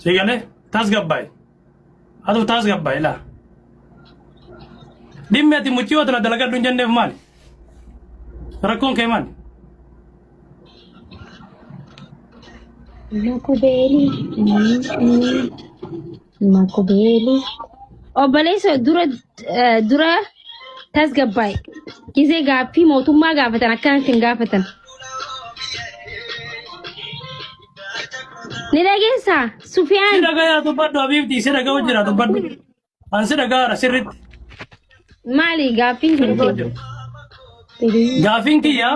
Si galee tasgabbaa'e. Atu tasgabbaa'e laa. Dhimmi ati mucayyoo tana dalagadhu hin jenneef maali? Rakkoon kee maali? Makubeeli. Makubeeli. Obboleessa dura dura tasgabbaa'e. Gizee gaaffii mootummaa gaafatan akkanatti hin gaafatan. Ni dhageessaa Si Sufiyaan. dhagayaa dubbadhu Habiibti si dhaga'u jira dubbadhu. An si dhaga'aara sirriitti. Maali gaaffiin Si dhaga'u kun? jira. Gaaffiin kiyya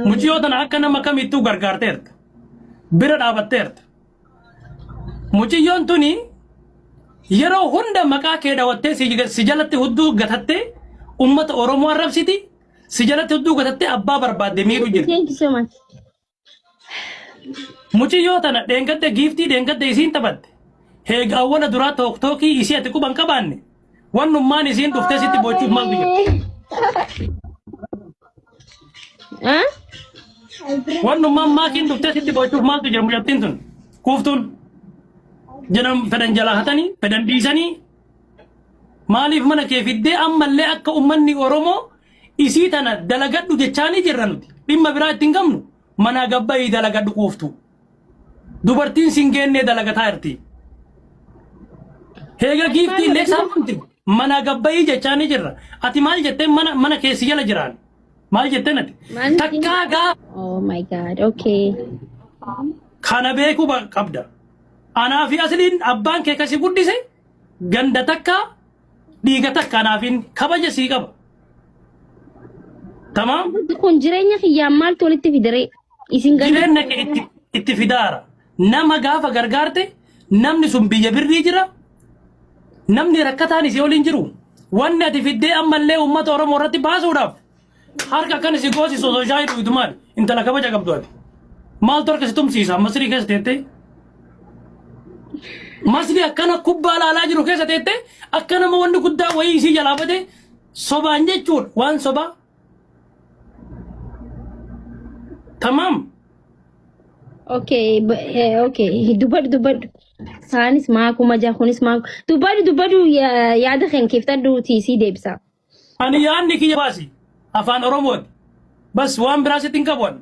mucayyoo tana akka nama kamittuu gargaarteerta. Bira dhaabatteerta. Mucayyoon tuni yeroo hunda maqaa kee dhawattee si jalatti hudduu gatattee uummata Oromoo arrabsiti. Si jalatti hudduu gatattee abbaa barbaadde miidhu jirti. Thank you so much. Mucayyoo tana dheengadda giiftii dheengadda isiin taphatte. Heega awwala duraa tooktookii isii ati quban qabaanne. Wannummaan isiin dhuftee sitti boochuuf maaltu jira? Ah? Wannummaan maakiin dhuftee sitti boochuuf maaltu jira mucattiin tun? Kuuftuun. Jedhan fedhan jalaa hatanii fedhan dhiisanii maaliif mana kee fiddee ammallee akka ummanni Oromoo isii tana dalagadhu jechaanii jirra nuti. Dhimma biraa ittiin qabnu manaa gabbayii dalagadhu quuftu. Dubartiin sin geennee dalagataa jirti. Heega giiftii illee saamamte manaa gabbayii jechaanii jirra. Ati maal jettee mana mana keessi jala jiraan? Maal jetteen ati? Maal Takkaa gaa Oh my God. Okay. kana beekuu qabda. Anaa fi asliin abbaan kee kasi guddise ganda takka dhiiga takka anaafin kabaja sii qaba. Tamaam? Kun jireenya kiyyaan maaltu walitti fidaree? Isin ganda Jireenya kee itti fidaara. Nama gaafa gargaarte namni sun biyya birrii jira. Namni rakkataan isii waliin jiru. Wanni ati fiddee ammallee uummata Oromoo irratti baasuudhaaf harka akkan si goosisu osoo shaayii dhugdu maali? Intala kabaja qabdu ati. Maaltu harka si tumsiisa? Masrii keessa teettee? Masrii akkana kubbaa laalaa jiru keessa teettee akka nama wanni guddaa wayii isii jalaa bade sobaan jechuudha. Waan sobaa. Tamaam. Okay, okay. Dubbadhu dubbadhu. Isaanis maakuma jaa kunis maaku. Dubbadhu dubbadhu yaada keen keeftadhu tiisii deebisa. Ani yaadni kiyya baasi. Afaan Oromooti. Bas waan biraa sitti hin qabu ani.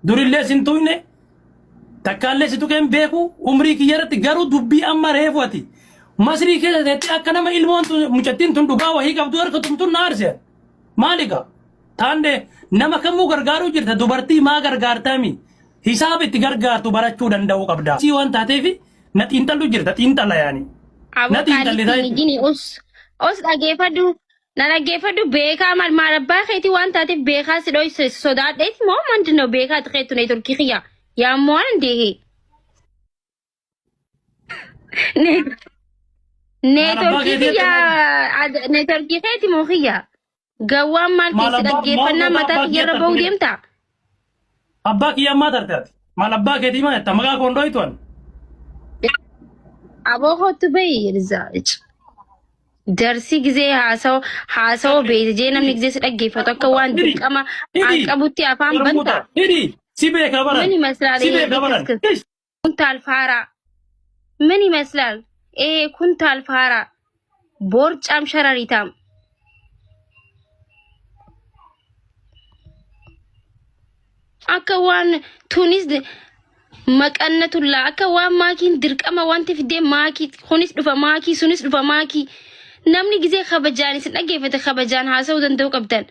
Durillee sin tuqne takkaallee si tuqee hin beeku umrii kiyya irratti garuu dubbii amma reefu ati. Masrii keessa teettee akka nama ilmoon tun mucattiin tun dhugaa wahii qabdu harka tumtuun na aarse. Maali gaa? Taande nama kamuu gargaaruu jirta dubartii maa gargaartaami? Hisaaba itti gargaartu barachuu danda'uu qabda. Sii waan taateef na xiinxallu jirta xiinxala yaani. Aboo Na xiinxalli qaalitti taa'e. jini us us dhageeffadhu na dhaggeeffadhu beekaa maal maal abbaa keetii waan taateef beekaa si dhoyse sodaadheeti moo mandinoo beekaa ati keetu neetworkii kiyya yaammoo waan deehe. Maal abbaa Neetworkii keetii kiyya neetworkii keeti moo kiyya gawwaan maal Maal keessi abbaa maal dhaggeeffannaa goota mataa abbaa kiyyarra kiyya ba'uu tarte? deemta. Abbaa kiyya ammaa tarte ati. Maal abbaa keetii maa jetta maqaa koon dhoytu an. Aboo kootu bahi Elizaa. Darsii gizee haasawa haasawa beeyte jee namni gizee si dhaggeeffatu akka waan Hidhi dirqama an hidhi qabutti afaan sharmuuxa banta. hidhi si beeka baran Mani maslaa si beeka baran. ልክስክስ ኩንታል ፋራ ምን ይመስላል? ይሄ ኩንታል ፋራ ቦርጫም ሸረሪታም akka waan tunis maqannatullaa akka waan maakiin dirqama wanti fidee maakii kunis dhufa maakii sunis dhufa maakii namni gizee kabajaan isin dhaggeeffate kabajaan haasa'uu danda'uu qabdan.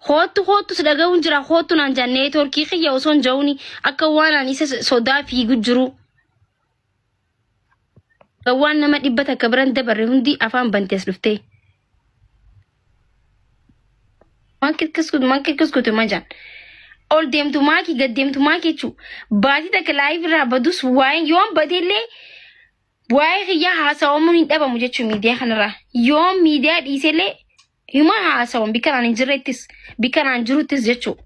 Koottu koottu si dhaga'uun jira koottu naan jaan neetworkii kiyya osoo hin ja'uuni akka waan ani isa sodaa fiigu jiru. Waan nama 100 biran dabarre hundi afaan bante as dhuftee. Waan kikkiskutu majaan. Ol deemtu maakii gad deemtu maakii jechuun baatii takka laayiv irraa badus waa'een yoon badeellee waa'ee kiyyaa haasawamuun hin dhabamu jechuun miidiyaa kanarraa. Yoon miidiyaa dhiisellee hima haasawan bikka naan hin jirrettis bikka naan jiruttis jechuudha.